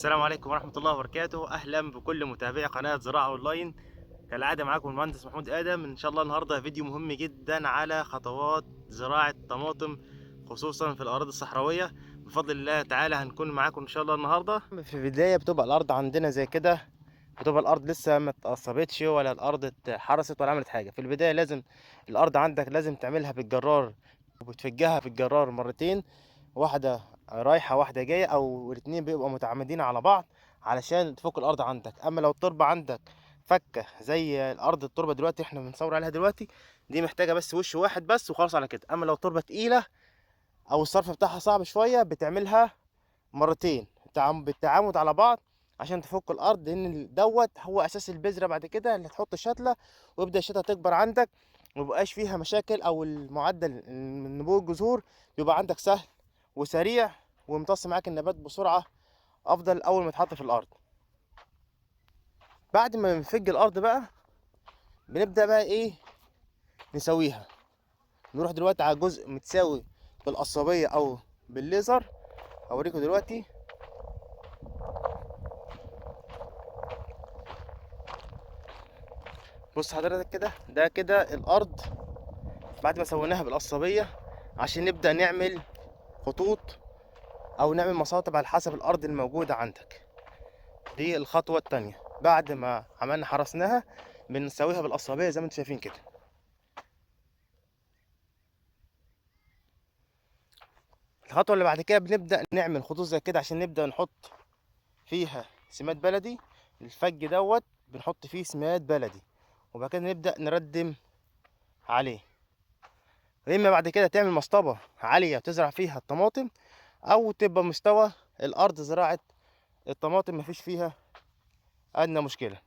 السلام عليكم ورحمة الله وبركاته. أهلا بكل متابعي قناة زراعة أونلاين. كالعادة معاكم المهندس محمود آدم. إن شاء الله النهاردة فيديو مهم جدا على خطوات زراعة طماطم خصوصا في الأراضي الصحراوية. بفضل الله تعالى هنكون معاكم إن شاء الله النهاردة. في البداية بتبقى الأرض عندنا زي كده، بتبقى الأرض لسه ما اتقصبتش ولا الأرض اتحرست ولا عملت حاجة. في البداية لازم الأرض عندك لازم تعملها بالجرار، وبتفجها في الجرار مرتين، واحدة رايحة واحدة جاية، أو الاتنين بيبقوا متعامدين على بعض علشان تفك الأرض عندك. أما لو التربة عندك فكة زي الأرض التربة دلوقتي احنا بنصور عليها دلوقتي، دي محتاجة بس وش واحد بس وخلاص على كده. أما لو التربة تقيلة أو الصرف بتاعها صعب شوية بتعملها مرتين بالتعامد على بعض عشان تفك الأرض، لأن دوت هو أساس البذرة بعد كده اللي تحط الشتلة ويبدأ الشتلة تكبر عندك ومبقاش فيها مشاكل، أو المعدل نمو الجذور بيبقى عندك سهل وسريع ويمتص معاك النبات بسرعة أفضل أول ما يتحط في الأرض. بعد ما بنفج الأرض بقى بنبدأ بقى إيه نسويها. نروح دلوقتي على جزء متساوي بالقصابية أو بالليزر، هوريكم دلوقتي. بص حضرتك كده، ده كده الأرض بعد ما سويناها بالقصابية عشان نبدأ نعمل خطوط أو نعمل مصاطب على حسب الأرض الموجودة عندك. دي الخطوة التانية بعد ما عملنا حرسناها بنسويها بالقصابية زي ما انتم شايفين كده. الخطوة اللي بعد كده بنبدأ نعمل خطوط زي كده عشان نبدأ نحط فيها سماد بلدي. الفج دوت بنحط فيه سماد بلدي، وبعد كده نبدأ نردم عليه. يا إما بعد كده تعمل مصطبة عالية تزرع فيها الطماطم، أو تبقى مستوى الأرض زراعة الطماطم مفيش فيها أدنى مشكلة.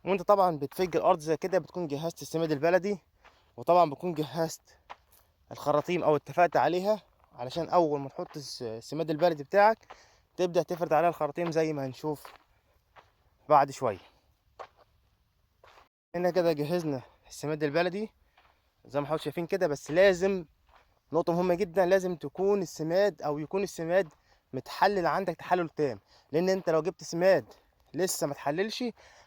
وانت طبعا بتفج الأرض زي كده بتكون جهزت السماد البلدي، وطبعا بتكون جهزت الخراطيم أو اتفقت عليها، علشان أول ما تحط السماد البلدي بتاعك تبدأ تفرد عليها الخراطيم زي ما هنشوف بعد شوية. هنا كده جهزنا السماد البلدي زي ما حضرتك شايفين كده. بس لازم نقطة مهمة جدا، لازم تكون السماد أو يكون السماد متحلل عندك تحلل تام، لأن أنت لو جبت سماد لسه ما تحللش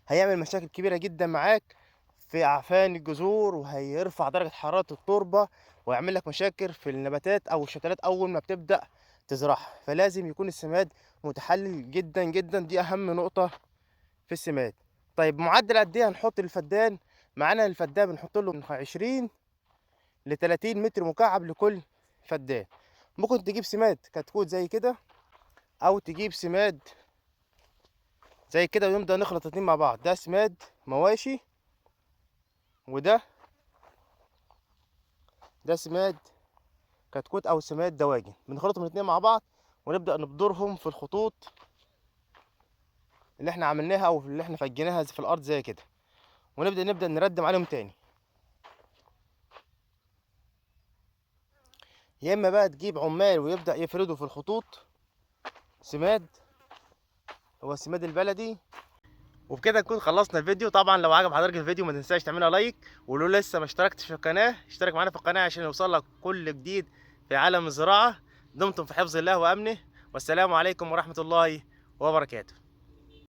هيعمل مشاكل كبيرة جدا معاك في أعفان الجذور، وهيرفع درجة حرارة التربة، ويعمل لك مشاكل في النباتات أو الشتلات أول ما بتبدأ تزرعها. فلازم يكون السماد متحلل جدا جدا، دي أهم نقطة في السماد. طيب معدل قد إيه هنحط الفدان؟ معانا الفدان بنحط له من 20 ل 30 متر مكعب لكل فدان. ممكن تجيب سماد كتكوت زي كده، او تجيب سماد زي كده، ونبدا نخلط الاتنين مع بعض. ده سماد مواشي، وده سماد كتكوت او سماد دواجن. بنخلطهم الاتنين مع بعض ونبدا نبدرهم في الخطوط اللي احنا عملناها او اللي احنا فجيناها في الارض زي كده، ونبدا نردم عليهم تاني. يا اما بقى تجيب عمال ويبدا يفردوا في الخطوط سماد، هو السماد البلدي. وبكده نكون خلصنا الفيديو. طبعا لو عجب حضرتك الفيديو ما تنساش تعملها لايك، ولو لسه ما اشتركتش في القناه اشترك معانا في القناه عشان يوصلك كل جديد في عالم الزراعه. دمتم في حفظ الله وامنه، والسلام عليكم ورحمه الله وبركاته.